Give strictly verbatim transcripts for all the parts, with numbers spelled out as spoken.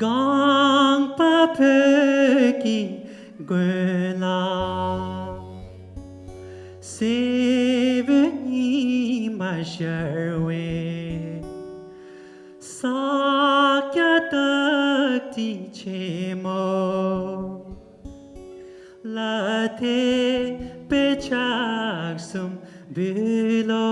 གངས་པ་བོད་ཀྱི་མགོན་ལ། སེར་བུ་ཉི་མ་ཤར་བའི། ས་སྐྱ་སྟག་གྲི་ཆེན་མོ། ལ་དད་པས་ཕྱག་གསུམ་འབུལ་ལོ།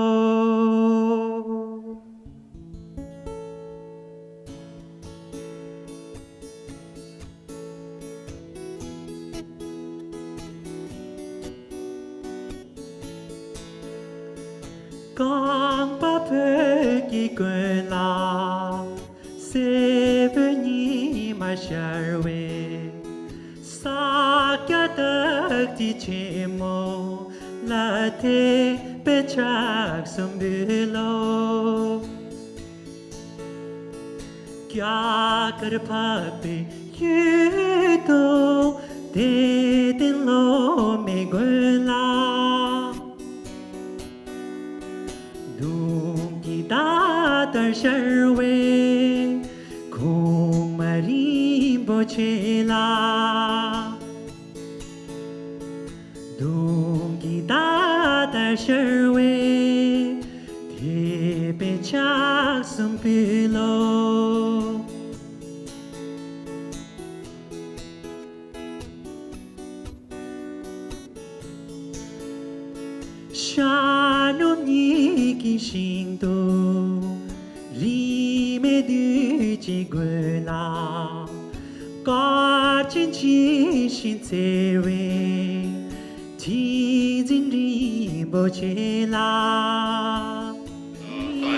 གངས་པ་བོད་ཀྱི་མགོན་ལ། སེར་བུ་ཉི་མ་ཤར་བའི། ས་སྐྱ་སྟག་གྲི་ཆེན་མོ། ལ་དད་པས་ཕྱག་གསུམ་འབུལ་ལོ། རྒྱ་གར་འཕགས་པའི་ཡུལ་དུ། དད་ལྡན་སློབ་མའི་མགོན་ལ། གདུང་གི་མདའ་དར་ཤར་བའི། གོང་མ་རིན་པོ་ཆེ་ལ། གདུང་གི་མདའ་དར་ཤར་བའི། དད་པས་ཕྱག་གསུམ་འབུལ་ལོ། ཤར་ནུབ་གཉིས་ཀྱི་ཞིང་དུ། རིས་མེད་བདུད་ཀྱི་མགོན་ལ། སྐར་ཆེན་ཇི་བཞིན་འཚེར་བའི། ཁྲི་འཛིན་རིན་པོ་ཆེ་ལ།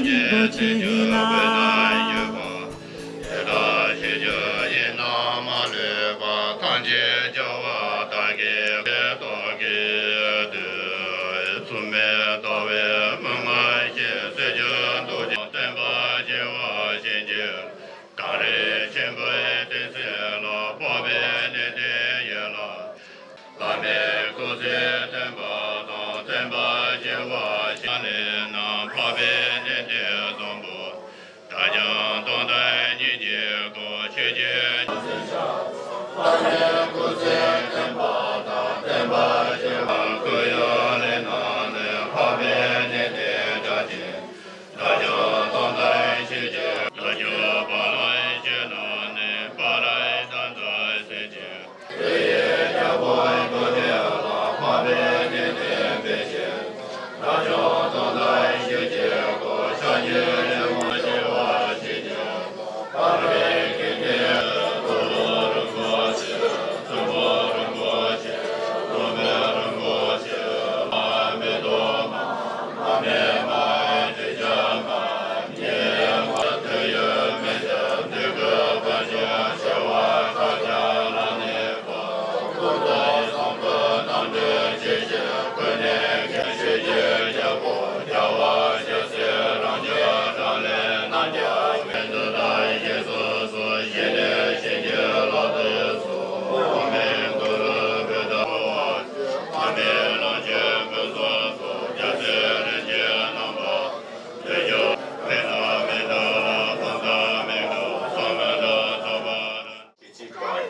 རིན་པོ་ཆེ་ལ། དེ་དག་ཤེས་རྒྱུ་ཡིན་ན་མ་ལུས་པ། ཐམས་ཅད་རྒྱལ་བ་དག་གི་ཐོག་གི་དུས། འཛུམ་མེད་ལྟ་བའི་མུ་ངག་ཤེས་ཟེར་རྒྱུ་འདུག་ཅིང་། བསྟན་པ་བྱེ་བ་ཞིང་གི་གངས་རི་ཆེན་པོའི་གཏིང་ཚད་ལ། འཕགས་པའི་གནས་བརྟན་ཡིན་ལ། བླ་མའི་སྐུ་ཚེ་བརྟན་པ་དང་། བསྟན་པ་བྱེ་བ་ཞིང་ལས་རྣམས། འཕགས་པའི་གནས་བརྟན་བཟང་པོ། དགྲ་བཅོམ་སྟོང་དང་ཉིད་ཀྱི་སྐུ། ཆོས་ཀྱི་འཕགས་པའི་སྐུ་ཚེ་བརྟན་པ་དང་། བསྟན་པ་བྱེ་བ་སྐུ་ཡི་ལས་རྣམས་ནི། འཕགས་པའི་གནས་བརྟན་དགྲ་བཅོམ། དགྲ་བཅོམ་སྟོང་དང་ཉིད་ཀྱི། དགྲ་བཅོམ་བ་ལང་སྤྱོད་རྣམས་ནི། བ་ལང་དང་འདྲ་སེམས་ཅན།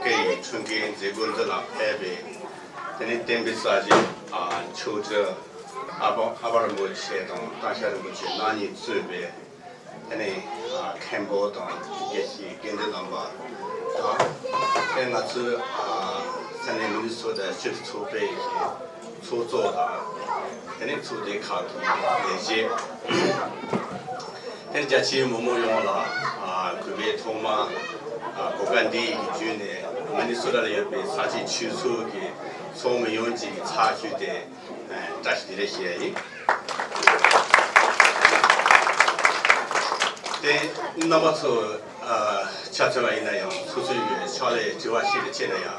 སྐད་ཡིག་འཁྲུངས་སྐར་མཛད་སྒོ་འདི་ལ་ཕེབས་པའི། དེ་ནས་བསྟན་པའི་གསར་བརྗེ་ཨ་མཆོག་སྤྲུལ་ཨ་པ་ཨ་པ་རིན་པོ་ཆེ་དང་ཏཱ་ཤ་རིན་པོ་ཆེ་རྣམ་གཉིས་གཙོས་པའི། དེ་ནས་ཨ་མཁན་པོ་དང་དགེ་བཤེས་དགེ་འདུན་རྣམ་པ་དང་། དེ་ང་ཚོའི་ཨ་ས་གནས་མི་ནི་སོ་ཊ་སྤྱི་མཐུན་ཚོགས་པའི་ཚོགས་གཙོ་དང་། དེ་ནས་ཚོགས་སྡེ་ཁག་གི་ལས་བྱེད། དེར་རྒྱ་ཆེའི་མི་མང་ཡོངས་ལ་ཨ་གུས་པས་ཐོག་མར་ཨ་གོ་སྐབས་འདི་ཡི་བརྒྱུད་ནས་མི་ནི་སོ་ཊ་ལ་ཡོད་པའི་ས་སྐྱ་ཆོས་ཚོགས་ཀྱི་ཚོགས་མི་ཡོངས་ཀྱི་ཚབ་ཞུས་ཏེ་ཨ་བཀྲ་ཤིས་བདེ་ལེགས་ཞུ་ཡ་ཡིན། དེ་རྣམ་པ་ཚོ་ཨ་ཆ་མཚོན་པ་ཡིན་ན་ཡང་སོ་སོའི་ཕྱག་ལས་དྲི་བ་ཞིག་ལ་བྱས་ན་ཡང་།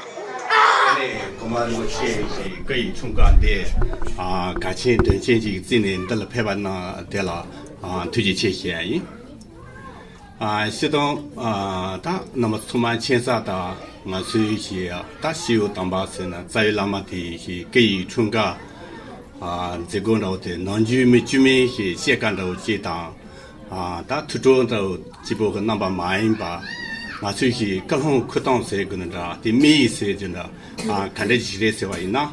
དེ་ནས་གོང་མ་རིན་པོ་ཆེ་ཡི་སྐུ་ཡི་འཁྲུངས་སྐར་འདི་ཨ་གལ་ཆེན་དོན་ཆེན་ཞིག་བརྩིས་ནས་འདི་ལ་ཕེབས་པ་གནང་དེ་ལ་ཨ་ཐུགས་རྗེ་ཆེ་ཞུ་ཡ་ཡིན། ཨ་སྤྱིར་བཏང་ཨ་ད་རྣམ་པ་ཚང་མ་མཁྱེན་གསལ་ལྟར་ང་ཚོའི་ཞིག་ད་སྤྱི་བོ་དམ་པ་ཟེར་ན་རྩ་བའི་བླ་མ་དེ་ཞིག་སྐུ་ཡི་འཁྲུངས་སྐར་ཨ་མཛད་སྒོ་འདྲ་བོ་དེ་ནམ་རྒྱུན་མི་བཅུ་མིན་ཞིག་བཤད་ཀ་འདྲ་བོ་ཅིག་དང་། ཨ་ད་ཐུགས་སྤྲོ་འདྲ་བོ་གཅིག་པོ་གི་རྣམ་པ་མ་ཡིན་པ། ང་ཚོས་ཀྱི་བཀའ་ལུང་ཁུར་སྟངས་ཟེར་དགོས་ན་འདྲ། དེ་དམིགས་ཡུལ་ཟེར་གྱི་འདྲ། ཨ་ག་འདྲ་ཞིག་རེད་ཟེར་བ་ཡིན་ན།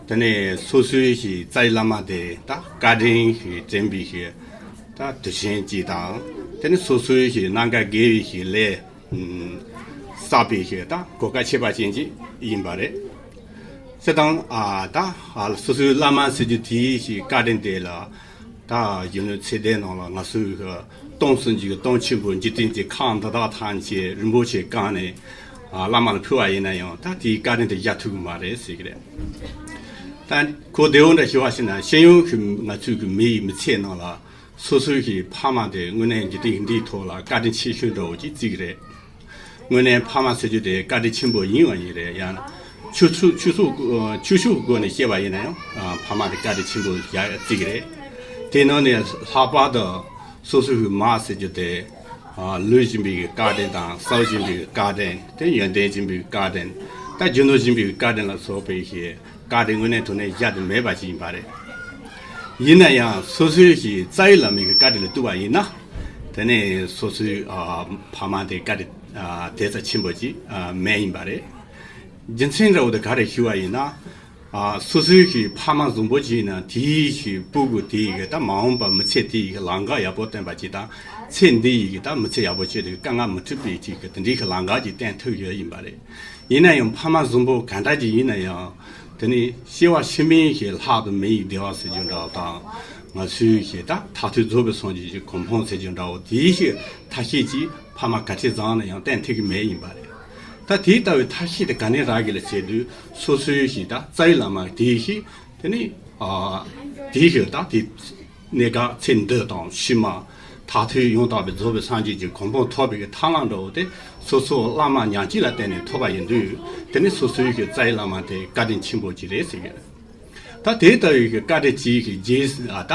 དེ་ནས་སོ་སོའི་ཀྱི་རྩ་བའི་བླ་མ་དེ་ད་བཀའ་དྲིན་གྱི་དྲན་པའི་ཀྱི་ད་དུས་ཆེན་གཅིག་དང་། དེ་ནས་སོ་སོའི་ཀྱི་གནང་བཀའ་དགེ་བའི་ཀྱི་ལས་བསགས་པའི་ཀྱི་ད་གོ་སྐབས་ཁྱད་པར་ཅན་གཅིག་ཡིན་པ་རེད། ཟེར་དང་། ཨ་ད་ཨ་སོ་སོའི་བླ་མ་ཟེར་རྒྱུ་དེའི་ཀྱི་བཀའ་དྲིན་དེ་ལ། ད་གཞོན་ནུ་ཚེ་འདས་ནང་ལ་ང་ཚོའི་གི་སྟོང་གསུམ་གྱི་སྟོང་ཆེན་པོ་འཇིག་རྟེན་གྱི་ཁམས་འདི་དག་ཐམས་ཅད་རིན་པོ་ཆེ་བཀང་ནས་ཨ་བླ་མ་ལ་ཕུལ་བ་ཡིན་ན་ཡང་། ད་དེའི་བཀའ་དྲིན་དེ་གཞལ་ཐུབ་ཀྱི་མ་རེད་ཟེར་གྱི་རེད། ད་གོ་བདེ་བོ་འདྲ་ཞུ་བ་ཞིག་ན། ཤེས་ཡོན་གྱི་ང་ཚོའི་གི་མི་ཡི་མི་ཚེ་ནང་ལ་སོ་སོའི་གི་ཕ་མ་དེ་དངོས་གནས་འཇིག་རྟེན་འདིའི་ཐོག་ལ་བཀའ་དྲིན་ཆེ་ཤོས་འདྲ་བོ་ཅིག་བརྩི་གི་རེད། དངོས་གནས་ཕ་མ་ཟེར་རྒྱུ་དེ་བཀའ་དྲིན་ཆེན་པོ་ཡིན་པ་ཡིན་རེད། ཡང་ཆོས་ཕྱོགས་ཆོས་ཕྱོགས་ཆོས་ཕྱོགས་སྒོ་ནས་བཤད་པ་ཡིན་ན་ཡང་། ཨ་ཕ་མ་དེ་བཀའ་དྲིན་ཆེན་པོ་ཡ་བརྩི་གི་རེད། དེ་ནང་ནས་ལྷག་པར་དུ་སོ་སོའི་གི་མ་ཟེར་རྒྱུ་དེ། ཨ་ལུས་སྦྱིན་པའི་གི་བཀའ་དྲིན་དང་། སྲོག་སྦྱིན་པའི་གི་བཀའ་དྲིན། དེ་ཡོན་ཏན་སྦྱིན་པའི་གི་བཀའ་དྲིན། ད་རྒྱུ་ནོར་སྦྱིན་པའི་གི་བཀའ་དྲིན་ལ་སོགས་པའི་གི་བཀའ་དྲིན་དངོས་གནས་དྲང་གནས་གཞལ་དུ་མེད་པ་ཅིག་ཡིན་པ་རེད། ཡིན་ན་ཡང་སོ་སོའི་གི་རྩ་བའི་བླ་མའི་གི་བཀའ་དྲིན་ལ་གཏུགས་པ་ཡིན་ན། དེ་ནས་སོ་སོའི་ཨ་ཕ་མ་དེ་བཀའ་དྲིན་ཨ་དེ་ཙམ་ཆེན་པོ་ཅིག་ཨ་མེད་ཡིན་པ་རེད། རྒྱུ་མཚན་འདྲ་བོ་དེ་ག་རེ་ཞུ་བ་ཡིན་ན། ཨ་སོ་སོའི་གི་ཕ་མ་བཟང་པོ་ཅིག་ཡིན་ན། དེའི་གི་སྤུ་གུ་དེའི་གི་ད་མ་འོངས་པ་མི་ཚེ་དེའི་གི་ལམ་ཁ་ཡག་པོ་སྟོན་པ་ཅིག་དང་། ཚེ་འདིའི་གི་ད་མི་ཚེ་ཡག་པོ་བྱེད་དུས་དཀའ་ངལ་མི་འཕྲད་པའི་ཅིག་གི་དེ་འདྲའི་གི་ལམ་ཁ་ཅིག་བསྟན་ཐུབ་ཡོད་ཡིན་པ་རེད། ཡིན་ན་ཡང་ཕ་མ་བཟང་པོ་ག་འདྲ་ཅིག་ཡིན་ན་ཡང་། དེ་ནི་སྐྱེ་བ་ཕྱི་མའི་གི་ལྷག་ཏུ་མི་ཡི་བདེ་བ་ཟེར་རྒྱུ་འདྲ་བོ་དང་། ང་ཚོའི་གི་ད་མཐར་ཐུག་རྫོགས་པའི་སངས་རྒྱས་ཀྱི་གོ་འཕང་ཟེར་རྒྱུ་འདྲ་བོ་དེའི་གི་ཐབས་ཤེས་ཅིག་ཕ་མ་ག་ཚད་བཟང་ན་ཡང་བསྟན་ཐུབ་ཀྱི་མེད་ཡིན་པ་རེད། ད་དེ་ལྟ་བུའི་ཐབས་ཤེས་དེ་ག་ནས་རག་གི་ལ་ཟེར་དུས། སོ་སོའི་གི་ད་རྩ་བའི་བླ་མ་དེའི་གི་དེ་ནི་ཨ་དེའི་གི་ད་དེ་གནས་སྐབས་ཚེ་འདི་དང་ཕྱི་མ། མཐར་ཐུག་ཡང་དག་པའི་རྫོགས་པའི་སངས་རྒྱས་ཀྱི་གོ་འཕང་ཐོབ་པའི་གི་ཐབས་ལམ་འདྲ་བོ་དེ་སོ་སོ་བླ་མ་ཉག་གཅིག་ལ་བརྟེན་ནས་ཐོབ་པ་ཡིན་དུས། དེ་ནི་སོ་སོའི་གི་རྩ་བའི་བླ་མ་དེ་བཀའ་དྲིན་ཆེན་པོ་ཅིག་རེད་ཟེར་གི་རེད། ད་དེ་ལྟ་བུའི་གི་བཀའ་དྲིན་ཅིག་གི་རྗེས་ཨ་ད་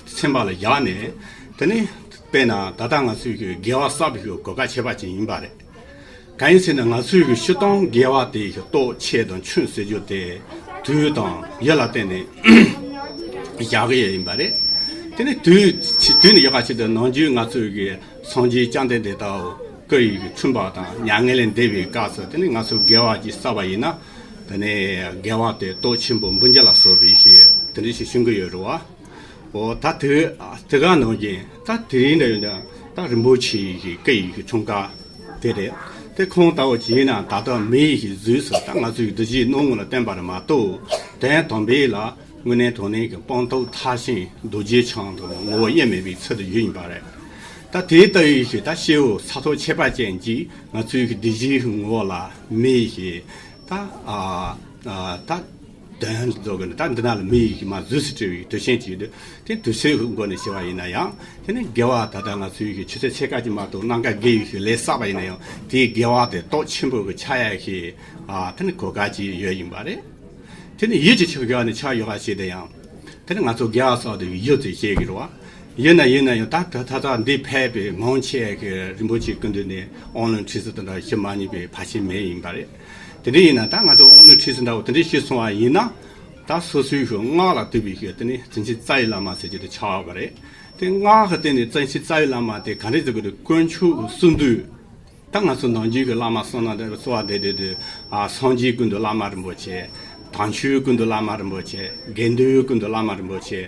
སེམས་པ་ལ་བཞག་ནས། དེ་ནི་དཔེར་ན་ད་ལྟ་ང་ཚོའི་གི་དགེ་བ་བསགས་པའི་གི་གོ་སྐབས་ཁྱད་པར་ཅན་ཡིན་པ་རེད། གང་ཡིན་ཟེར་ན། ང་ཚོའི་གི་སྤྱིར་བཏང་དགེ་བ་དེ་གི་སྟོབས་ཆེ་དང་ཆུང་ཟེར་རྒྱུ་དེ་དུས་དང་ཡུལ་ལ་བརྟེན་ནས་བཞག་གི་ཡོད་ཡིན་པ་རེད། དེ་ནི་དུས་ཕྱི་དུས་ནི་ཡོད་ག་ཆེད་དུ། ནམ་རྒྱུན་ང་ཚོའི་གི་སངས་རྒྱས་བཅོམ་ལྡན་འདས་ལྟ་བུ་སྐུ་ཡི་གི་འཁྲུངས་པ་དང་མྱ་ངན་ལས་འདས་པའི་སྐབས་སུ། དེ་ནི་ང་ཚོས་དགེ་བ་ཅིག་བསགས་པ་ཡིན་ན། དེ་ནི་དགེ་བ་དེ་སྟོབས་ཆེན་པོ་འབུལ་འཇལ་ལ་སོགས་པའི་ཞིག་དེ་འདྲ་ཞིག་བྱུང་གི་ཡོད་རེད་བ། འོ་ད་དེ་དེ་ག་ནང་བཞིན་ད་དེ་རིང་འདྲ་ཡོད་ན། ད་རིན་པོ་ཆེ་ཡི་གི་སྐུ་ཡི་གི་འཁྲུངས་སྐར་དེ་རེད། དེ་ཁོང་ལྟ་བུ་བྱས་ན་ད་ལྟ་མི་ཡི་གི་གཟུགས་སུ་ད་ང་ཚོའི་གི་འདུ་བྱེད་སྣང་ངོ་ལ་བསྟན་པ་རེད་མ་གཏོགས། དོན་དམ་པའི་ལ་དངོས་གནས་དྲང་གནས་ཀྱི་སྤངས་རྟོགས་མཐར་ཕྱིན་རྡོ་རྗེ་འཆང་དང་ངོ་བོ་དབྱེར་མེད་པའི་ཚུལ་དུ་ཡོད་ཡིན་པ་རེད། ད་དེ་ལྟ་བུའི་ཞིག་ད་སྐྱེ་བོ་ས་ཐོབ་ཁྱད་པར་ཅན་གྱིས་ང་ཚོའི་གི་སྡིག་བྱའི་ངོ་བོ་ལ་མི་ཡི་ཞིག་ད་ཨ་ཨ་ད་དོན་རྫོགས་ཀྱི་ད་འདི་ན་ལ་མི་ཡི་ཞིག་མ་གཟུགས་སུ་སྤྲུལ་བའི་དུས་ཆེན་གྱི་དུས། དེ་དུས་ཚོད་སྒོ་ནས་བཤད་པ་ཡིན་ན་ཡང་། དེ་ནི་དགེ་བ་ད་ལྟ་ང་ཚོའི་གི་ཆུ་ཚོད་ཕྱེད་ཀ་ཅིག་མ་གཏོགས་གནང་བཀའ་དགེ་བའི་ཞིག་ལས་བསགས་པ་ཡིན་ན་ཡང་། དེའི་དགེ་བ་དེ་སྟོབས་ཆེན་པོ་གི་ཆགས་ཡ་ཞིག་ཨ་དེ་ནི་གོ་སྐབས་ཅིག་ཡོད་ཡིན་པ་རེད། དེ་ནི་ཡིད་ཀྱི་ཆགས་ཡོད་ནི་ཆགས་ཡོད་ག་ཞིག་དེ་ཡང་། དེ་ནི་ང་ཚོ་དགེ་བ་བསགས་དུས་ཡུལ་དུ་བཤད་ཀྱི་རེད་བ། ཡིན་ན་ཡིན་ན་ཡང་ད་ད་ད་ད་འདི་ཕེབས་པའི་མང་ཆེ་གི་རིན་པོ་ཆེ་སྐུ་མདུན་ནས་དབང་ལུང་ཁྲིད་ཟིན་དེ་འདྲ་ཞུ་མ་མྱོང་པའི་ཕལ་ཆེར་མེད་ཡིན་པ་རེད། དེ་འདྲ་ཡིན་ན་ད་ང་ཚོ་དབང་ལུང་ཁྲིད་ཟིན་འདྲ་བོ་དེ་འདྲ་ཞུས་སོང་བ་ཡིན་ན། ད་སོ་སོའི་ཞུ་སྔགས་ལ་བཏུས་པའི་ཞུ་དེ་ནི་དྲིན་ཆེན་རྩ་བའི་བླ་མ་ཟེར་རྒྱུ་དེ་ཆགས་པ་རེད། དེ་སྔགས་ཀྱི་སྟེང་ནས་དྲིན་ཆེན་རྩ་བའི་བླ་མ་དེ་ག་འདྲ་ཟེར་དགོས་རེད། དཀོན་མཆོག་གསུམ་འདུས། ད་ང་ཚོ་ནམ་རྒྱུན་གྱི་བླ་མ་གསུང་ན་འདི་གསོལ་བ་འདེབས་དུས་དུས། ཨ་སངས་རྒྱས་ཀུན་འདུས་བླ་མ་རིན་པོ་ཆེ། དམ་ཆོས་ཀུན་འདུས་བླ་མ་རིན་པོ་ཆེ། དགེ་འདུན་ཀུན་འདུས་བླ་མ་རིན་པོ་ཆེ་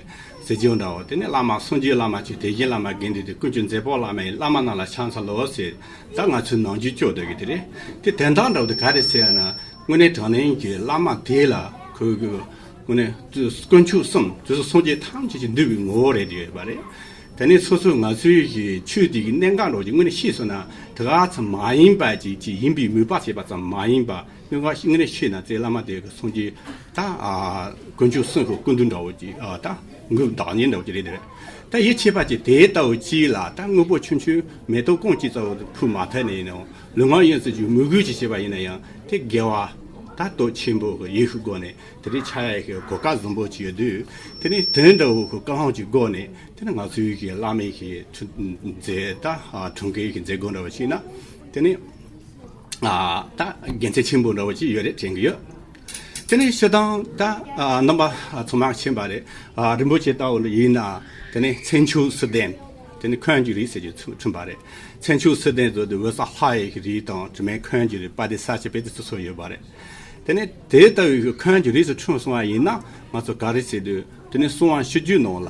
ཟེར་རྒྱུ་འདྲ་བོ། དེ་ནས་བླ་མ་སངས་རྒྱས་བླ་མ་ཆོས་དེ་བཞིན་བླ་མ་དགེ་འདུན་དེ་ཀུན་གྱི་མཛད་པ་བླ་མའི་བླ་མ་རྣམས་ལ་ཕྱག་འཚལ་ལོ་ཟེར། ད་ང་ཚོའི་ནམ་རྒྱུན་སྐྱོར་སྡོད་ཀྱི་དེ་རེད། དེ་དོན་དག་འདྲ་བོ་དེ་ག་རེ་ཟེར་ན། དངོས་གནས་དྲང་གནས་ཀྱི་བླ་མ་དེ་ལ་ཁོའི་གི་དངོས་གནས་དཀོན་མཆོག་གསུམ་དུས་སུ་སངས་རྒྱས་ཐམས་ཅད་ཀྱི་འདུས་པའི་ངོ་བོ་རེད་ཡོད་པ་རེད། དེ་ནས་སོ་སོ་ང་ཚོའི་གི་ཆོས་དེ་གི་གནད་འགག་འདྲ་བོ་ཅིག་དངོས་གནས་ཤེས་སོང་ན། དེ་ག་ཙམ་མ་ཡིན་པ་ཅིག་ཅིག་ཡིན་པའི་མོས་པ་བྱས་པ་ཙམ་མ་ཡིན་པ། དངོས་ག་དངོས་གནས་ཤེས་ན་རྩ་བའི་བླ་མ་དེ་གི་སངས་རྒྱས་ད་ཨ་དཀོན་མཆོག་གསུམ་གི་སྐུ་མདུན་འདྲ་བོ་ཅིག་ཨ་ད་འགོད་བདག་ཉིད་འདྲ་བོ་ཅིག་རེད་དེ། ད་ཡིད་ཆེས་པ་ཅིག་དེ་ལྟ་བུ་ཅིག་ལ་ད་དངོས་པོ་ཆུང་ཆུང་མེ་ཏོག་ཀོང་ཅིག་ཙམ་བོ་ཕུལ་མ་ཐག་ནས་ཡིན་ནའང་ལུས་ངག་ཡིད་གསུམ་གྱི་མོས་གུས་ཅིག་བྱས་པ་ཡིན་ན་ཡང་། དེ་དགེ་བ་ད་སྟོབས་ཆེན་པོ་གི་ཡིད་ཀྱི་སྒོ་ནས་དེ་རིགས་ཆགས་ཡ་གི་གོ་སྐབས་བཟང་པོ་ཅིག་ཡོད་དུས། དེ་ནས་དོན་འདྲ་བོ་གི་བཀའ་དབང་གི་སྒོ་ནས་དེ་ནས་ང་ཚོའི་གི་བླ་མའི་གི་མཛད་ད་ཨ་འཁྲུངས་སྐར་གི་མཛད་སྒོ་འདྲ་བོ་ཞིག་ན། དེ་ནས་ཨ་ད་དགེ་མཚན་ཆེན་པོ་འདྲ་བོ་ཅིག་ཡོད་རེད་དྲན་གི་ཡོད། དེ་ནས་སྤྱིར་བཏང་ད་ཨ་རྣམ་པ་ཚང་མ་མཁྱེན་པ་རེད། ཨ་རིན་པོ་ཆེ་ལྟ་བུ་ལ་ཡིན་ན། དེ་ནས་མཚན་མཆོག་གསོལ་ལྡན། དེ་ནི་འཁོན་གྱི་རིགས་ཟེར་གྱི་ཚུ་འཁྲུངས་པ་རེད། མཚན་མཆོག་སི་ཏན་ཚོ་དེ་འོད་གསལ་ལྷ་ཡི་གི་རིགས་དང་དྲི་མེད་འཁོན་གྱི་རིགས། དཔལ་ལྡན་ས་སྐྱ་པའི་དེ་ཚོ་སོགས་ཡོད་པ་རེད། དེ་ནི་དེ་ལྟ་བུའི་གི་འཁོན་གྱི་རིགས་སུ་འཁྲུངས་སོང་བ་ཡིན་ན། ང་ཚོ་ག་རེ་ཟེར་དུས། དེ་ནི་གསང་བ་ཕྱི་རྒྱུད་ནང་ལ།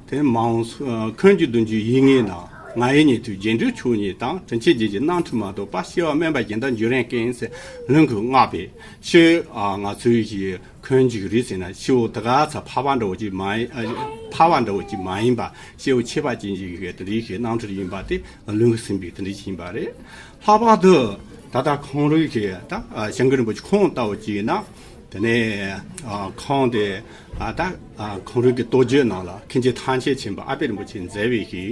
དེ་ནི་མ་འོངས་སུ་ཨ་འཁོན་གྱི་སྡོམ་རྒྱུན་ཡིན་ངེས་ན། ང་ཡི་ཉན་ཐོས་རྗེས་འགྲོའི་མཆོག་ཉིད་དང་། དྲིན་ཆེན་རྗེ་ཡི་རྣམ་འཕྲུལ་མ་གཏོགས་པ། སྐྱེ་བ་དམན་པ་གཞན་དག་འགྱུར་རན་ཀུན་ཟེར་ལུང་གིས་བསྔགས་པའི་ཕྱིར། ཨ་ང་ཚོའི་གི་འཁོན་གྱི་རིགས་ཟེར་ན་སྐྱེ་བོ་དེ་ག་ཚ་ཕལ་པ་འདྲ་བོ་ཅིག་མ་ཡིན། ཨ་ཕལ་པ་འདྲ་བོ་ཅིག་མ་ཡིན་པ། སྐྱེ་བོ་ཁྱད་པར་ཅན་ཞིག་གི་དེ་འདྲའི་གི་རྣམ་འཕྲུལ་ཡིན་པ་དེ་ལུང་གིས་ཟིན་པའི་དེ་འདྲའི་ཞིག་ཡིན་པ་རེད། ལྷག་པར་དུ་ད་ལྟ་ཁོང་རང་གི་ད་ཨ་ཞང་གི་རིན་པོ་ཆེ་ཁོང་ལྟ་བུ་ཅིག་ཡིན་ན། དེ་ནས་ཨ་ཁོང་དེ་ཨ་ད་ཨ་ཁོང་རང་གི་རྟོགས་བརྗོད་ནང་ལ། མཁན་ཆེན་ཐམས་ཅད་མཁྱེན་པ་ཨ་པད་རིན་པོ་ཆེས་མཛད་པའི་གི་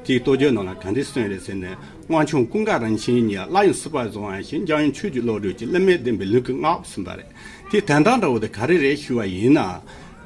དེའི་རྟོགས་བརྗོད་ནང་ལ་ག་འདྲ་གསུངས་རེད་ཟེར་ན། སྔགས་ཆུང་ཀུན་དགའ་རིན་ཆེན་ཉིད། སླར་ཡང་སྲིད་པ་བཟུང་བ་ཞིག། འཇམ་དབྱངས་ཆོས་ཀྱི་བློ་གྲོས་ཀྱིས། བསླུ་མེད་བདེན་པའི་ལུང་གིས་བསྔགས་ཟིན་པ་རེད། དེའི་དོན་དག་འདྲ་བོ་དེ་ག་རེ་རེད་ཞུ་བ་ཡིན་ན།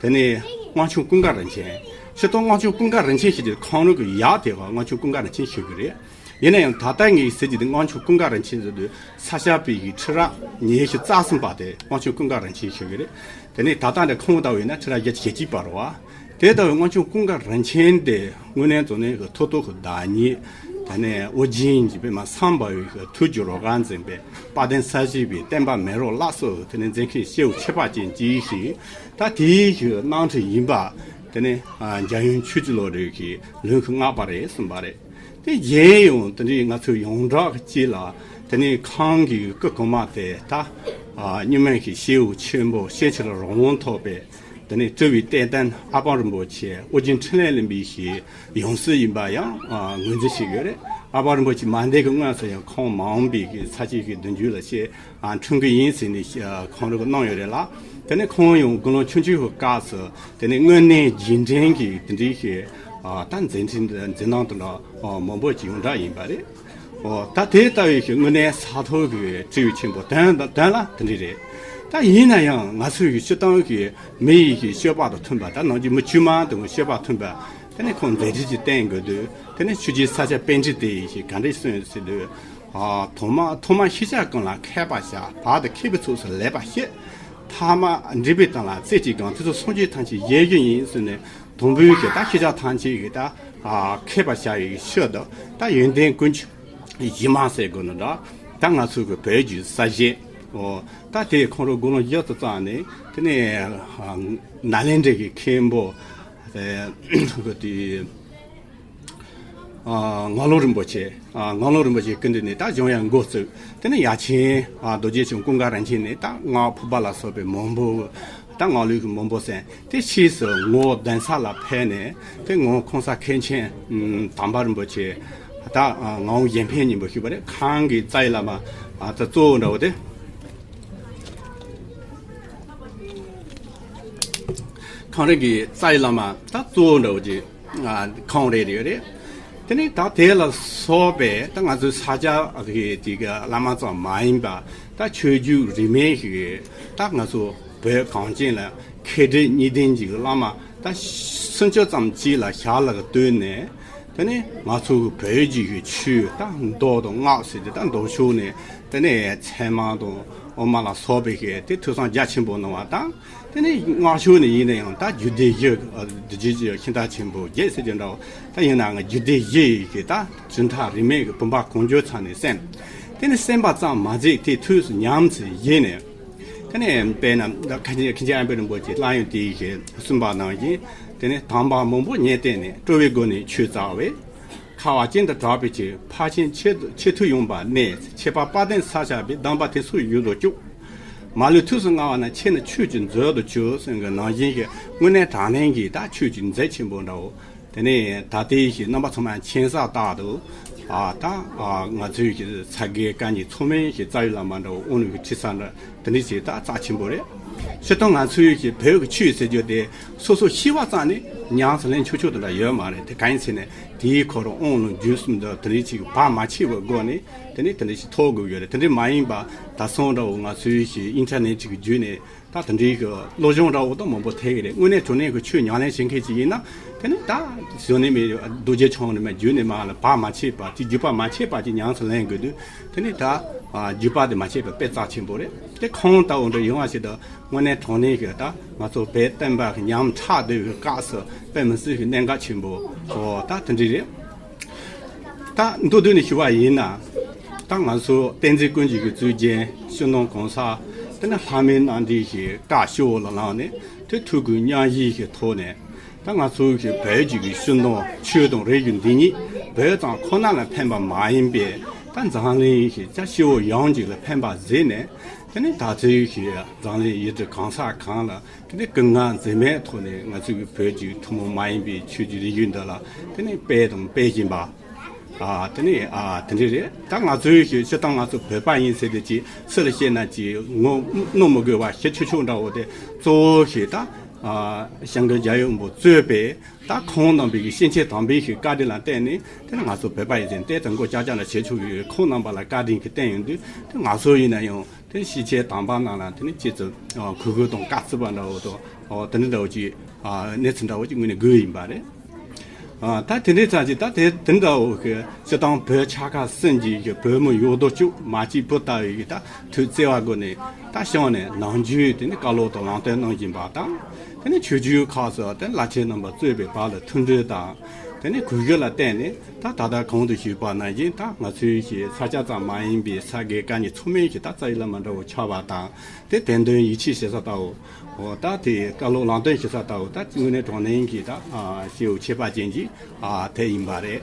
དེ་ནས་སྔགས་ཆུང་ཀུན་དགའ་རིན་ཆེན། སྤྱིར་བཏང་སྔགས་ཆུང་ཀུན་དགའ་རིན་ཆེན་ཞེས་བྱ་ཁོང་རང་གི་ཡབ་དེ་ག་སྔགས་ཆུང་ཀུན་དགའ་རིན་ཆེན་ཞུ་གི་རེད། ཡིན་ན་ཡང་ད་ལྟ་ངས་ཟེར་གྱི་དེ། སྔགས་ཆུང་ཀུན་དགའ་རིན་ཆེན་ཟེར་དུས་ས་སྐྱ་པའི་གི་ཁྲི་རབས་ཉི་ཤུ་རྩ་གསུམ་པ་དེ་སྔགས་ཆུང་ཀུན་དགའ་རིན་ཆེན་ཞུ་གི་རེད། དེ་ནས་ད་ལྟ་འདྲ་ཁོང་ལྟ་བུ་ཡིན་ན་ཁྲི་རབས་བརྒྱད་ཅུ་གྱ་གཅིག་པ་རེད་བ། དེ་ལྟ་བུའི་སྔགས་ཆུང་ཀུན་དགའ་རིན་ཆེན་དེ་དངོས་གནས་དྲང་གནས་ཀྱི་མཐུ་སྟོབས་ཀྱི་བདག་ཉིད། དེ་ནས་ཨོ་རྒྱན་གྱི་པདྨ་སམ་བྷ་ཝའི་གི་ཐུགས་ཀྱི་རོལ་གར་འཛིན་པའི་དཔལ་ལྡན་ས་སྐྱ་པའི་བསྟན་པ་མེ་རོ་ལ་སོགས་དེ་ནས་མཛད་མཁན་སྐྱེས་བུ་ཁྱད་པར་ཅན་གྱི་ཞིག་ད་དེའི་གི་རྣམ་འཕྲུལ་ཡིན་པ། དེ་ནས་ཨ་འཇམ་དབྱངས་ཆོས་ཀྱི་བློ་གྲོས་ཀྱིས་ལུང་གིས་བསྔགས་པ་རེད་གསུངས་པ་རེད། དེ་གཞན་ཡང་དེ་འདྲའི་ང་ཚོའི་ཡོངས་གྲགས་ཀྱི་ཅིག་ལ། དེ་ནས་ཁོང་གི་སྐུ་གོང་མ་དེ་ད་ཨ་རྙིང་མའི་གི་སྐྱེས་བུ་ཆེན་པོ་ཤེས་ཕྱིར་རང་དབང་ཐོབ་པའི། དེ་ནས་སྤྲུལ་པའི་བསྟན་བརྟན་ཨ་པ་རིན་པོ་ཆེ་ཨོ་རྒྱན་འཕྲིན་ལས་གླིང་པའི་གི་ཡང་སྲིད་ཡིན་པ་ཡང་ཨ་ངོས་འཛིན་བྱེད་ཀྱི་ཡོད་རེད། ཨ་པ་རིན་པོ་ཆེ་མ་འདས་ཀྱི་སྔོན་སུ་ཡང་ཁོང་མ་འོངས་པའི་གི་ས་སྐྱའི་གི་མདུན་སྐྱོད་ལ་ཆེད་ཨ་འཁྲུངས་ཀྱི་ཡིན་ཟེར་ནས་ཨ་ཁོང་རང་གིས་གནང་ཡོད་རེད་ལ། དེ་ནས་ཁོང་ཡང་དགུང་ལོ་ཆུང་ཆུང་གི་སྐབས་སུ་དེ་ནས་དངོས་གནས་རྗེས་དྲན་གྱི་དེ་འདྲའི་གི་ཨ་ད་མཛད་འཕྲིན་མཛད་གནང་དེ་འདྲ་ཨ་མང་པོ་ཅིག་ཡོངས་གྲགས་ཡིན་པ་རེད། ཨོ་ད་དེ་ལྟ་བུའི་གི་དངོས་གནས་ས་ཐོག་གི་སྤྲུལ་པའི་ཆེན་པོ་དོན་དོན་ལ་དེ་འདྲ་རེད། ད་ཡིན་ན་ཡང་ང་ཚོའི་གི་སྤྱིར་བཏང་གི་མི་ཡི་གི་སྤྱོད་པ་དང་མཐུན་པ། ད་ནང་གི་མི་དཀྱུས་མ་དང་གི་སྤྱོད་པ་མཐུན་པ། དེ་ནས་ཁོང་མཛད་འཕྲིན་ཅིག་བསྟན་དགོས་དུས། དེ་ནས་ཆོས་རྗེ་ས་སྐྱ་པཎྜི་ཏ་ཡིས་ཞིག་ག་འདྲ་གསུངས་ཟེར་དུས། ཨ་ཐོག་མ་ཐོག་མ་ཤེས་བྱ་ཀུན་ལ་མཁས་པར་བྱ། བར་དུ་མཁས་པའི་ཚོགས་སུ་ལེགས་པར་བཤད། ཐ་མ་འབྲས་བུའི་དོན་ལ་རྩེ་གཅིག་དགོངས། དེ་ཚོ་སངས་རྒྱས་ཐམས་ཅད་བཞེད་རྒྱུ་ཡིན་ཟེར་ནས། དང་པོའི་གི་ད་ཤེས་བྱ་ཐམས་ཅད་ཀྱི་ད་ཨ་མཁས་པར་བྱ་བའི་ཆེད་དུ། ད་ཡོན་ཏན་ཀུན་གྱི་གཞི་མ་ཟེར་དགོས་ན་འདྲ། ད་ང་ཚོའི་གི་བོད་ཀྱི་ས་གཞས། ཨོ་ད་དེ་ཁོང་རང་དགུང་ལོ་བཞི་ཙམ་ཙམ་ནས་དེ་ནས་ཨ་ནཱ་ལེནྡྲའི་གི་མཁན་པོ་ཨ་གི་དེ་ཨ་ངག་དབང་རིན་པོ་ཆེ། ཨ་ངག་དབང་རིན་པོ་ཆེའི་སྐུ་མདུན་ནས་ད་སྦྱང་ཡ་འགོ་བཙུགས། དེ་ནས་ཡབ་ཆེན་ཨ་རྡོ་རྗེ་འཆང་ཀུན་དགའ་རིན་ཆེན་ནས་ད་སྔགས་ཕུར་པ་ལ་སོགས་པའི་མང་པོ། ད་སྔགས་ལུགས་ཀྱི་མང་པོ་གསན། དེ་ཕྱིས་སུ་ངོར་གདན་ས་ལ་ཕེབས་ནས། དེ་ངོར་གོང་ས་མཁན་ཆེན་ཨ་དམ་པ་རིན་པོ་ཆེ། ད་ཨ་ངག་དབང་གཞན་ཕན་སྙིང་པོ་ཞུས་པ་རེད། ཁོང་གི་རྩ་བའི་བླ་མ་ཨ་ད་གཙོ་བོ་འདྲ་བོ་དེ། ཁོང་རང་གི་རྩ་བའི་བླ་མ་ད་གཙོ་བོ་འདྲ་བོ་ཅིག་ཨ་ཁོང་རང་རེད་ཡོད་རེད། དེ་ནས་ད་དེ་ལ་སོགས་པའི་ད་ང་ཚོའི་ས་སྐྱ་གི་དེ་གི་བླ་མ་ཙམ་མ་ཡིན་པ། ད་ཆོས་བརྒྱུད་རིས་མེད་ཀྱི་ད་ང་ཚོ་བོད་གངས་ཅན་ལ་མཁས་གྲུབ་གཉིས་ལྡན་གྱི་བླ་མ་ད་སུམ་ཅུ་ཙམ་ཅིག་ལ་ཞལ་ལག་བསྟོད་ནས། དེ་ནས་ང་ཚོ་གི་བོད་ཀྱི་གི་ཆོས་ད་མདོ་དང་སྔགས་ཟེར་དེ། ད་མདོ་ཕྱོགས་ནས་དེ་ནས་ཚད་མ་དང་དབུ་མ་ལ་སོགས་པའི་གི་དེ་ཐོས་བསམ་རྒྱ་ཆེན་པོ་གནང་བ་དང་། དེ་ནས་སྔགས་ཕྱོགས་ནས་ཡིན་ན་ཡང་ད་རྒྱུད་སྡེ་བཞི། ཨ་རྡོ་རྗེ་ཤིང་རྟ་ཆེན་པོ་བརྒྱད་ཟེར་གྱི་འདྲ་བོ། ད་ཡིན་ནའང་རྒྱུད་སྡེ་བཞི་ཡི་གི་ད་གྲུབ་མཐའ་རིས་མེད་ཀྱི་བུམ་པ་གང་བྱོའི་ཚབ་ནས་གསན། དེ་ནས་གསན་པ་ཙམ་མ་ཟད་དེ་ཐོས་སུ་ཉམས་སུ་བཞེས་ནས། དེ་ནས་དཔེར་ན་ད་མཁན་ཆེན་མཁན་ཆེན་ཨ་པད་རིན་པོ་ཆེ་སླར་ཡང་དེ་ཡི་གི་གསུངས་པ་ནང་བཞིན། དེ་ནས་དམ་པ་མང་པོ་ཉན་བསྟེན་ནས། སྤྲོ་བའི་སྒོ་ནས་ཆོས་བཙལ་བས། ཁ་བ་ཅན་དུ་གྲགས་པའི་ཕྱིར། ཕར་ཕྱིན་ཆེད་ཆེད་དུ་ཡོང་བ་གནས། ཁྱད་པར་དཔལ་ལྡན་ས་སྐྱ་པའི། གདམས་པ་དེ་ཚོ་ཡུལ་དུ་བཅུག་མ་ལུས་ཐུགས་སུ་མངའ་བ་ན། ཁྱེད་ནི་ཆོས་ཀྱི་མཛོད་དུ་གྱུར་ཟེར་གྱི་ནང་བཞིན་གྱི་དངོས་གནས་དྲང་གནས་ཀྱི་ད་ཆོས་ཀྱི་མཛོད་ཆེན་པོ་འདྲ་བོ། དེ་ནས་ད་ལྟའི་གི་རྣམ་པ་ཚང་མ་མཁྱེན་གསལ་ལྟར་དུ། ཨ་ད་ཨ་ང་ཚོའི་གི་ས་དགེ་བཀའ་རྙིང་ཚང་མའི་གི་རྩ་བའི་བླ་མ་འདྲ་བོ། དབང་ལུང་གི་ཁྲིད་ས་འདྲ། དེ་འདྲ་ཞིག་ད་རྩ་ཆེན་པོ་རེད། སྤྱིར་བཏང་ང་ཚོའི་གི་བོད་ཀྱི་ཆོས་ཟེར་རྒྱུ་དེ་སོ་སོ་ཤེས་པ་ཙམ་ནས་ཉམས་སུ་ལེན་ཆོག་ཆོག་དེ་འདྲ་ཡོད་མ་རེད། དེ་གང་ཡིན་ཟེར་ན། དེའི་ཁོ་རང་དབང་ལུང་རྒྱུད་གསུམ་དང་དེ་འདྲ་ཞིག་བར་མ་ཆད་པའི་སྒོ་ནས་དེ་ནས་དེ་འདྲ་ཞིག་ཐོབ་དགོས་ཡོད་རེད། དེ་འདྲ་མ་ཡིན་པ་ད་སོང་འདྲ་བོ་ང་ཚོའི་གི་ཨིན་ཊར་ནེཊ་གི་བརྒྱུད་ནས་ད་དེ་འདྲའི་གི་སློབ་སྦྱོང་འདྲ་བོ་ད་མང་པོ་ཐེབས་ཀྱི་རེད། དངོས་གནས་དྲང་གནས་ཀྱི་ཆོས་ཉམས་ལེན་བྱེད་མཁན་ཅིག་ཡིན་ན། དེ་ནས་ད་གཞོན་ནུ་མའི་རྡོ་རྗེ་འཆང་ནས་མར་བརྒྱུད་ནས་མར་ལ་བར་མ་ཆད་པ་ཅིག་བརྒྱུད་པ་མ་ཆད་པ་ཅིག་ཉམས་སུ་ལེན་དགོས་དུས། དེ་ནས་ད་ཨ་བརྒྱུད་པ་དེ་མ་ཆད་པ་དཔེ་རྩ་ཆེན་པོ་རེད། དེ་ཁོང་ལྟ་བུ་འདྲ་ཡོང་བ་ཞིག་ད་དངོས་གནས་དྲང་གནས་ཀྱི་ད་ང་ཚོ་བོད་བསྟན་པ་གི་ཉམས་ཆག་སྡོད་པའི་སྐབས་སུ་དཔེ་མི་སྲིད་ཀྱི་གནད་འགག་ཆེན་པོ། ཨོ་ད་དེ་འདྲ་རེད། ད་མདོར་བསྡུས་ནས་ཞུ་བ་ཡིན་ན། ད་ང་ཚོ་བསྟན་འཛིན་ཀུན་གྱི་གཙུག་རྒྱན་སྤྱི་ནོར་གོང་ས་དེ་ནས་ལྷ་མིའི་རྣམ་འདྲེན་ཞིག་བཀའ་སྤྱི་བོ་ལ་བླངས་ནས་དེ་ཐུགས་ཀྱི་སྙན་ཞུའི་ཐོག་ནས། ད་ང་ཚོ་གི་བོད་ཀྱི་གི་སྤྱི་ནོར་ཆོས་དང་རིག་གཞུང་འདི་ཉིད་བོད་ཙམ་ཁོ་ན་ལ་ཕན་པ་མ་ཡིན་པའི། ད་འཛམ་གླིང་གི་ད་སྤྱི་བོ་ཡོངས་ཀྱི་ལ་ཕན་པ་གཟིགས་ནས། དེ་ནས་ད་ཚོའི་གི་འཛམ་གླིང་ཡུལ་གྲུ་གང་ས་གང་ལ་དེ་ནས་ཀུན་དགའ་འཛིན་མའི་ཐོག་ནས་ང་ཚོའི་གི་བོད་ཀྱི་ཐུན་མོང་མ་ཡིན་པའི་ཆོས་ཀྱི་རིག་གཞུང་འདི་ལ་དེ་ནས་སྤེལ་དང་སྤེལ་བཞིན་པ། ཨ་དེ་ནས་ཨ་དེ་འདྲ་རེད། ད་ང་ཚོའི་གི་སྤྱིར་བཏང་ང་ཚོ་བོད་པ་ཡིན་ཟེར་དེ་ཅིག་སུ་ལ་བཤད་ན་ཅིག་ངོ་གནོང་མི་དགོས་པ་ཞེ་ཆོག་ཆོག་འདྲ་བོ་དེ། གཙོ་བོ་ཞིག་ད་ཨ་སྐྱབས་མགོན་རྒྱལ་བའི་དབང་པོ་གཙོས་པའི་ད་ཁོང་རྣམ་པའི་གི་སྐྱེས་ཆེན་དམ་པའི་གི་བཀའ་དྲིན་ལ་བརྟེན་ནས། དེ་ནི་ང་ཚོ་བོད་པ་ཡིན་ཟེར་ཏེ་དང་གོ་ཅག་ཅག་ལ་བྱེད་ཆོག་གི། ཁོང་རྣམ་པ་ལ་བཀའ་དྲིན་གྱི་བརྟེན་ཡོང་དུས། དེ་ང་ཚོ་ཡིན་ན་ཡང་དེ་སྐྱེས་ཆེན་དམ་པ་རྣམས་ལ་དེ་ནི་ཅིག་ཙམ་གུས་བཀུར་དང་བཀའ་བརྩི་བ་འདྲ་བོ་དང་། དེ་འདྲ་འདྲ་བོ་ཅིག་གནས་ཚུལ་འདྲ་བོ་ཅིག་ངོས་ནས་དགོས་ཡིན་པ་རེད། ཨ་ད་དེ་འདྲའི་ཚར་གྱི་ད་དེ་དེ་འདྲ་བོ་གི་སྤྱིར་བཏང་བོད་ཆ་ཁ་གསུམ་གྱི་གི་བོད་མི་ཡོད་དོ་ཅོག་མ་གཅིག་པུ་ལྟ་བུའི་གི་ད་ཐུགས་བརྩེ་བ་སྒོ་ནས། ད་བྱང་ནས་ནམ་རྒྱུན་དེ་ནི་བཀའ་སློབ་དང་ལམ་སྟོན་གནང་བཞིན་པ་དང་། དེ་ནི་ཆོས་བརྒྱུད་ཁག་སོགས་དེ་བླ་ཆེན་རྣམ་པ་གཙོས་པའི་བར་ལ་མཐུན་སྒྲིལ་དང་། དེ་ནི་གུས་བཀུར་ལ་བརྟེན་ནས། ད་ད་ལྟ་གོང་དུ་ཞུས་པ་ནང་བཞིན་ད་ང་ཚོའི་གི་ས་སྐྱ་ཙམ་མ་ཡིན་པའི་ས་དགེ་བཀའ་རྙིང་ཚང་མའི་གི་ད་རྩ་བའི་བླ་མ་འདྲ་བོ་ཆགས་པ་དང་། དེ་དད་འདུན་ཡིད་ཆེས་བྱེད་ས་ལྟ་བུ། འོ་ད་དེ་བཀའ་སློབ་ལམ་སྟོན་བྱེད་ས་ལྟ་བུ། ད་དངོས་གནས་དྲང་གནས་ཀྱི་ད་ཨ་སྐྱེ་བོ་ཁྱད་པར་ཅན་གྱི་ཨ་དེ་ཡིན་པ་རེད།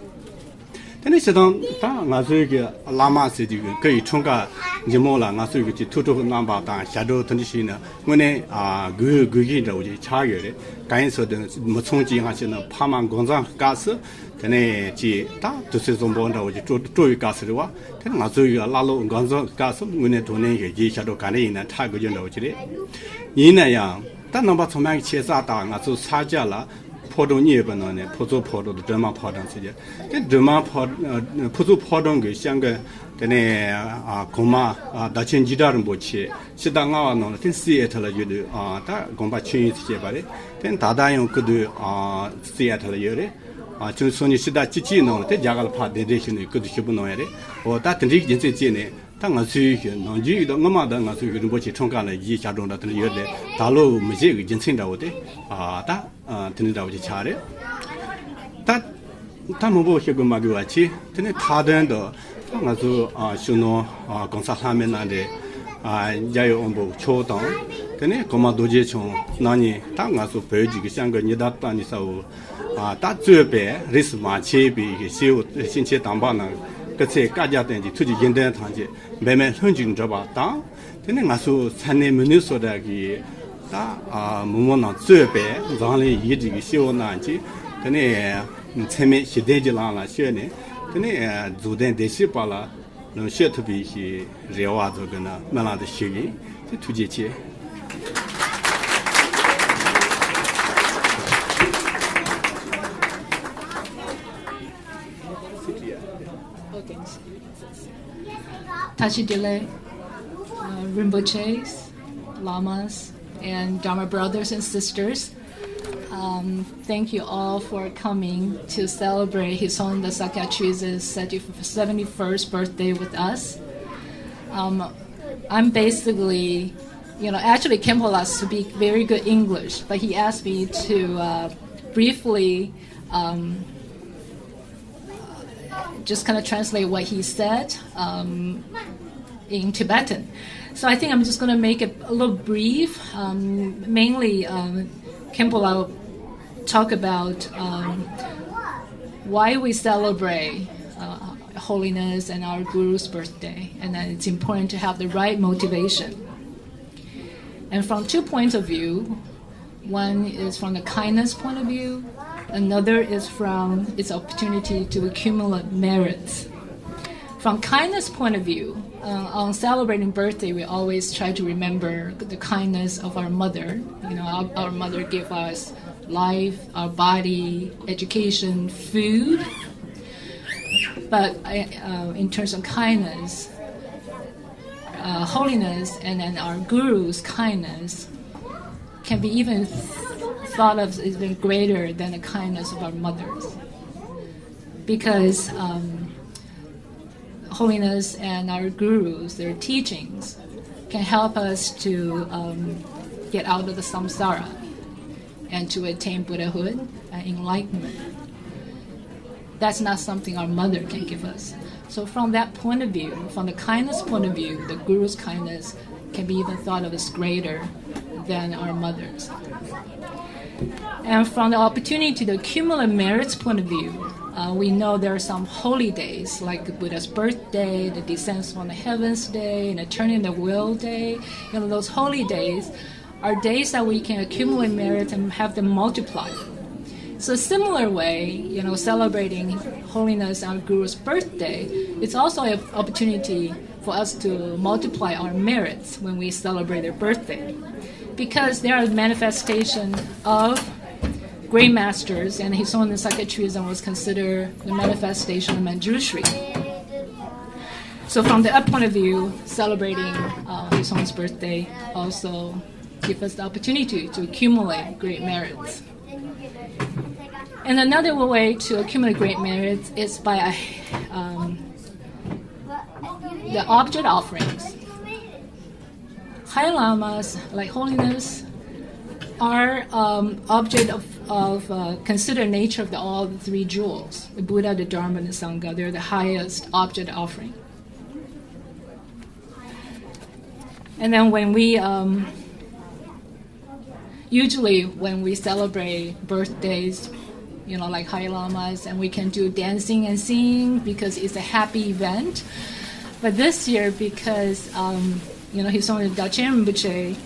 དེ་ནས་སྤྱིར་བཏང་ད་ང་ཚོའི་གི་བླ་མ་ཟེར་གྱི་གི་སྐུ་ཡི་འཁྲུངས་སྐར་ཉིན་མོ་ལ་ང་ཚོའི་གི་ཅིག་ཐུགས་སྤྲོ་གནང་པ་དང་ཞབས་བྲོ་དེ་འདྲ་ཞིག་ནི་དངོས་གནས་ཨ་དགོས་དགོས་གཞི་འདྲ་བོ་ཅིག་ཆགས་ཡོད་རེད། གང་ཡིན་ཟེར་དུས་མི་ཚང་གཅིག་ཧ་ཅང་ན་ཕ་མ་འགོ་འཛིན་སྐབས་སུ། དེ་ནས་ཅིག་ད་དུས་ཚོད་བཟང་པོ་འདྲ་བོ་ཅིག་སྤྲོ་སྤྲོ་བའི་སྐབས་སུ་རེད་བ། དེ་ནས་ང་ཚོའི་གི་བླ་སློབ་འགོ་འཛིན་སྐབས་སུ་དངོས་གནས་དྲང་གནས་ཀྱི་རྗེས་ཞབས་བྲོ་ག་འདྲ་ཡིན་ན་འཁྲབ་དགོས་རྒྱུ་འདྲ་བོ་ཅིག་རེད། ཡིན་ན་ཡང་ད་རྣམ་པ་ཚང་མ་གི་ཆེ་ས་དང་ང་ཚོ་ས་སྐྱ་ལ་ཕོ་བྲང་གཉིས་ཡོད་པའི་ནང་ནས་ཕུར་ཚུགས་ཕོ་བྲང་དང་སྒྲོལ་མ་ཕོ་བྲང་ཟེར་གྱི། དེ་སྒྲོལ་མ་ཕོ་ཕུར་ཚུགས་ཕོ་བྲང་གི་སྐྱབས་མགོན་དེ་ནས་ཨ་གོང་མ་ཨ་བདག་ཆེན་འཇིགས་བྲལ་རིན་པོ་ཆེ་ཕྱི་ཟླ་ལྔ་བ་ནང་ལ་དེ་སི་ཨེ་ཐལ་ལ་ཡོད་དུས། ཨ་ད་དགོངས་པ་ཆོས་དབྱིངས་སུ་སྐྱེས་པ་རེད། དེ་ད་ལྟ་ཡང་སྐུ་མདུན་ཨ་སི་ཨེ་ཐལ་ལ་ཡོད་རེད། ཨ་ཆུང་སོང་ཉིན་ཕྱི་ཟླ་བཅུ་གཅིག་ནང་ལ་དེ་རྒྱ་གར་ལ་ཕར་གདན་འདྲེན་ཞུས་ནས་སྐུ་མདུན་ཞུ་འབུལ་གནང་ཡ་རེད། འོ་ད་དེ་འདྲའི་རྒྱུ་མཚན་བྱས་ནས། ད་ང་ཚོའི་གི་ནམ་རྒྱུན་ཡིན་ད་སྔོན་མ་ད་ང་ཚོའི་གི་རིན་པོ་ཆེ་འཁྲུངས་སྐར་ལ་རྗེས་ཞབས་བྲོ་འདྲ་དེ་འདྲ་ཡོད་དེ། ད་ལོ་མི་བྱེད་གི་རྒྱུ་མཚན་འདྲ་བོ་དེ། ཨ་ད་ཨ་དེ་འདྲ་འདྲ་བོ་ཅིག་ཆགས་རེད། ད་ད་མང་པོ་བཤད་དགོས་མ་དགོས་པ་ཆེ། དེ་ནས་མཐའ་དོན་དུ་ད་ང་ཚོ་ཨ་སྤྱི་ནོར་ཨ་གོང་ས་ལྷ་མིའི་རྣམ་འདྲེན་ཨ་རྒྱལ་བའི་དབང་པོ་མཆོག་དང་། དེ་ནས་གོང་མ་རྡོ་རྗེ་འཆང་རྣམ་གཉིས། ད་ང་ཚོ་བོད་ཀྱི་གི་སྐྱབས་མགོན་ཉི་ཟླ་རྟ་མགྲིན་ཚ་བོ་ཨ་ད་གཙོས་པའི་རིས་སུ་མ་ཆད་པའི་གི་སྐྱེ་བོ་སྐྱེས་ཆེན་དམ་པ་རྣམས་སྐུ་ཚེ་བསྐལ་བརྒྱར་བརྟན་ཅིང་ཐུགས་ཀྱི་བཞེད་དོན་ཐམས་ཅད་འབད་མེད་ལྷུན་གྱིས་འགྲུབ་པ་དང་། དེ་ནས་ང་ཚོ་མཚན་ནས་མི་ནུས་སོ་འདྲ་གི་ད་ཨ་མི་མང་རྣམས་གཙོས་པའི་འཛམ་གླིང་ཡུལ་གྱི་གི་སྐྱེ་བོ་རྣམས་ཀྱིས་དེ་ནས་འཚེ་མེད་ཞི་བདེ་གྱི་ལམ་ལ་བསྐྱོད་ནས། དེ་ནས་རྫོགས་ལྡན་བདེ་གཤེགས་པ་ལ་ལམ་བསྐྱོད་ཐུབ་པའི་ཞིག་རེ་བ་ཚོ་གི་ནི་སྨོན་ལམ་དུ་ཞུ་གི། དེ་ཐུགས་རྗེ་ཆེ། Tashi Delek, uh, Rinpoches, Lamas, and Dharma brothers and sisters. Um, thank you all for coming to celebrate His Holiness Sakya Trilogyen's seventy-first birthday with us. Um, I'm basically, you know, actually, Khenpo La speak very good English, but he asked me to uh, briefly um, just kind of translate what he said um, in Tibetan. So I think I'm just going to make it a little brief. Um, mainly, um, Khenpo La talk about um, why we celebrate uh, holiness and our guru's birthday, and that it's important to have the right motivation. And from two points of view, one is from the kindness point of view, another is from its opportunity to accumulate merits. From kindness point of view, uh, on celebrating birthday, we always try to remember the kindness of our mother. You know, our, our mother gave us life, our body, education, food. But uh, in terms of kindness, uh, holiness and then our guru's kindness can be even thought of as even greater than the kindness of our mothers. Because um, holiness and our gurus, their teachings, can help us to um, get out of the samsara and to attain Buddhahood and enlightenment. That's not something our mother can give us. So from that point of view, from the kindness point of view, the guru's kindness can be even thought of as greater than our mother's. And from the opportunity to accumulate merits point of view, uh, we know there are some holy days like Buddha's birthday, the descent from the heavens day, and the turning the wheel day. You know, those holy days are days that we can accumulate merit and have them multiply. So similar way, you know, celebrating holiness and guru's birthday, it's also an opportunity for us to multiply our merits when we celebrate their birthday, because they are a manifestation of great masters, and His Holiness Sakya Trizin was considered the manifestation of Manjushri. So from the up point of view, celebrating uh, His Holiness birthday also gives us the opportunity to accumulate great merits. And another way to accumulate great merits is by um, the object offerings. High Lamas, like holiness, are um, object of, of uh, considered nature of the, all the three jewels, the Buddha, the Dharma, and the Sangha. They're the highest object offering. And then when we um, usually when we celebrate birthdays, you know, like High Lamas, and we can do dancing and singing because it's a happy event. But this year, because, um, you know, His Holiness Dachen Rinpoche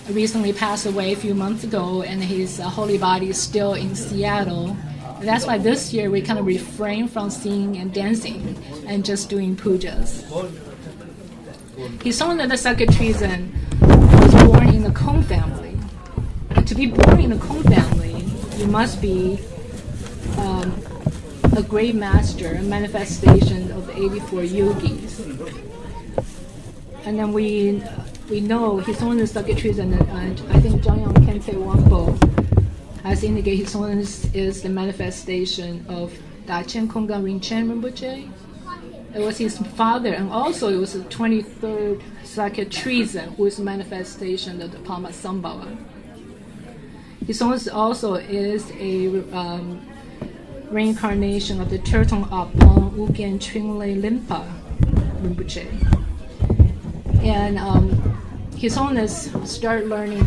recently passed away a few months ago, and his uh, holy body is still in Seattle. That's why this year we kind of refrain from singing and dancing and just doing pujas. His Holiness Sakya Trizin was born in the Kong family. And to be born in the Kong family, you must be um, a great master, a manifestation of the eighty-four yogis. And then we we know His Holiness Sakya Trizin, and I think Jang Yang Khyentse Wangpo has indicated His Holiness is the manifestation of Dachen Kongkang Rinchen Rinpoche. It was his father, and also it was the twenty-third Sakya Trizin who is manifestation of the Padmasambhava. His Holiness also is a um, reincarnation of the Tertong Apong Ugyen Chingwe Linpa Rinpoche. And um, His Holiness started learning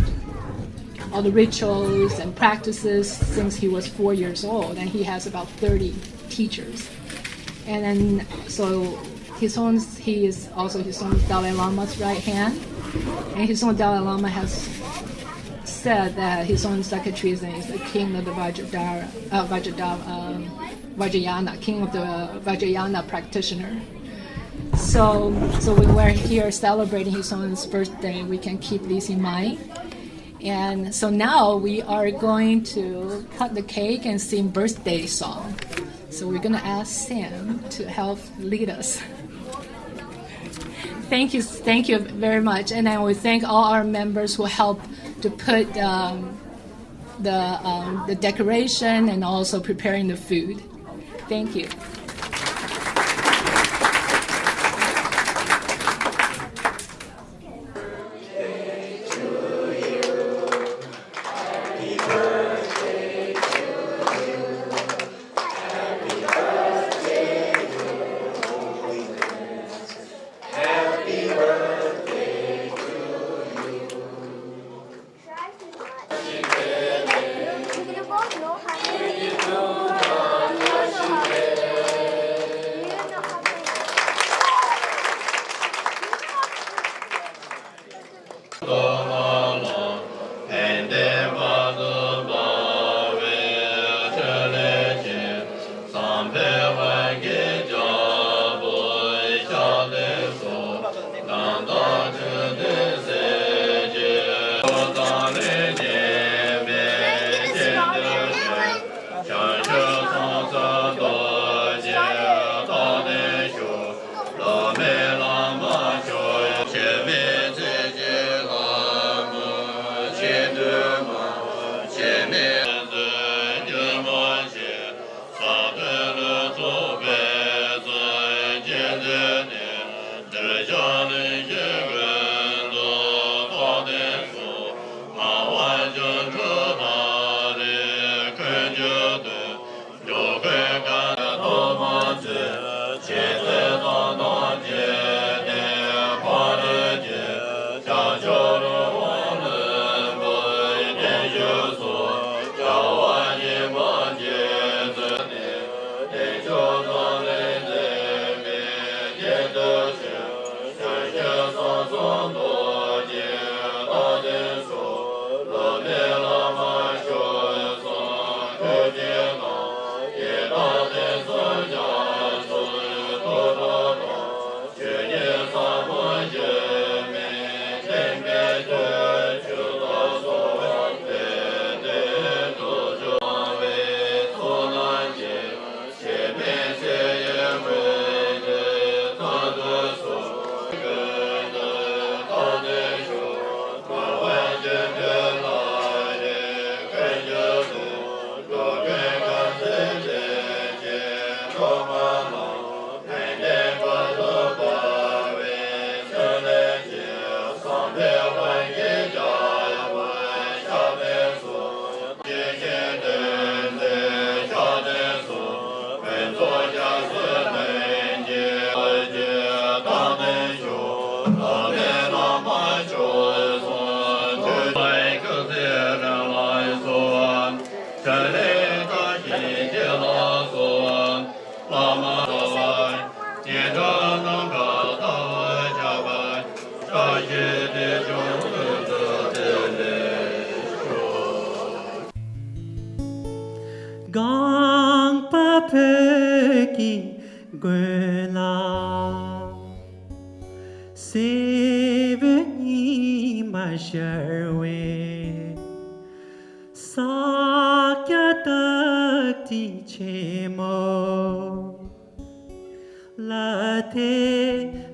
all the rituals and practices since he was four years old, and he has about thirty teachers. And then, so His Holiness, he is also His Holiness Dalai Lama's right hand. And His Holiness Dalai Lama has said that His Holiness Sakya Trizin is the king of the Vajradhara, uh, Vajradhara, um, Vajrayana, king of the Vajrayana practitioner. So, so when we're here celebrating His Holiness' birthday, we can keep this in mind. And so now we are going to cut the cake and sing birthday song. So we're going to ask Sam to help lead us. Thank you, thank you very much. And I will thank all our members who helped to put um, the, um, the decoration and also preparing the food. Thank you. གངས་པ་བོད་ཀྱི་མགོན་ལ། སེར་བུ་ཉི་མ་ཤར་བས། ས་སྐྱ་སྟག་གྲི་ཆེན་མོ། ལ་དེ་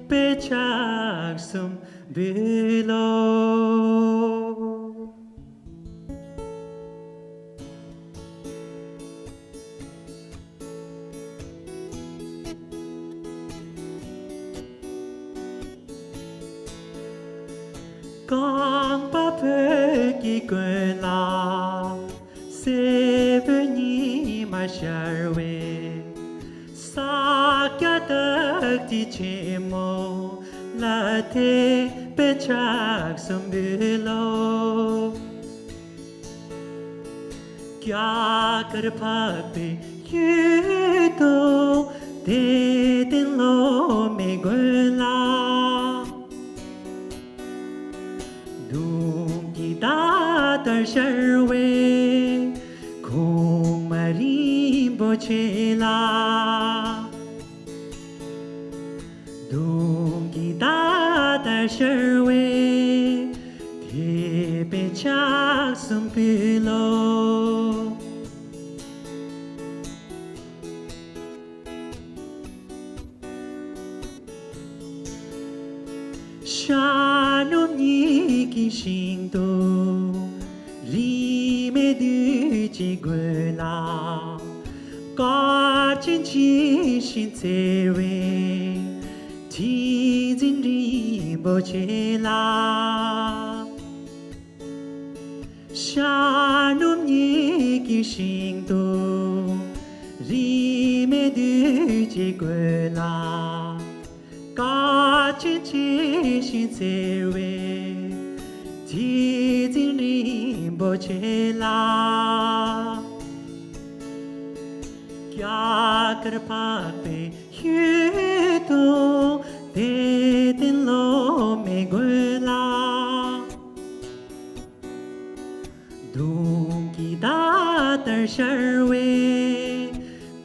དཔེ་ཕྱག་གསུམ་འབུལ་ལོ། གངས་པ་བོད་ཀྱི་མགོན་ལ། སེར་བུ་ཉི་མ་ཤར་བས། ས་སྐྱ་སྟག་གྲི་ཆེན་མོ། ལ་དེ་དཔེ་ཕྱག་གསུམ་འབུལ་ལོ། རྒྱ་གར་འཕགས་པའི་ཡུལ་དུ། དད་ལྡན་སློབ་མའི་མགོན་ལ། གདུང་གི་ཟླ་ལྟར་ཤར་བའི་གོང་མ་རིན་པོ་ཆེ་ལ། གདུང་གི་ཟླ་ལྟར་ཤར་བའི་དད་པའི་ཕྱག་གསུམ་ཕུལ་ལོ། ཤར་ནུབ་གཉིས་ཀྱི་ཞིང་དུ། རིས་མེད་འདུས་བྱས་འགོད་ལ། བཀའ་དྲིན་ཇི་བཞིན་སྩལ་བའི། ཁྲི་འཛིན་རིན་པོ་ཆེ་ལ། ཤར་ནུབ་གཉིས་ཀྱི་ཞིང་དུ། རིས་མེད་འདུས་བྱས་འགོད་ལ། བཀའ་དྲིན་ཇི་བཞིན་སྩལ་བའི། ཁྲི་འཛིན་རིན་པོ་ཆེ་ལ། རྒྱ་གར་འཕགས་པའི་ཡུལ་དུ། དད་ལྡན་སློབ་མའི་མགོན་ལ། གདུང་གི་ཟླ་ལྟར་ཤར་བའི་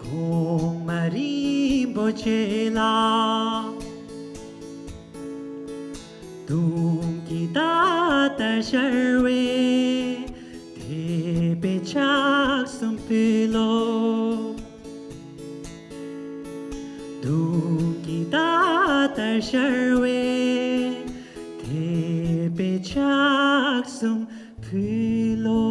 གོང་མ་རིན་པོ་ཆེ་ལ། གདུང་གི་ཟླ་ལྟར་ཤར་བའི་དད་པའི་ཕྱག་གསུམ་ཕུལ་ལོ། གདུང་གི་ཟླ་ལྟར་ཤར་བའི་དད་པའི་ཕྱག་གསུམ་ཕུལ་ལོ།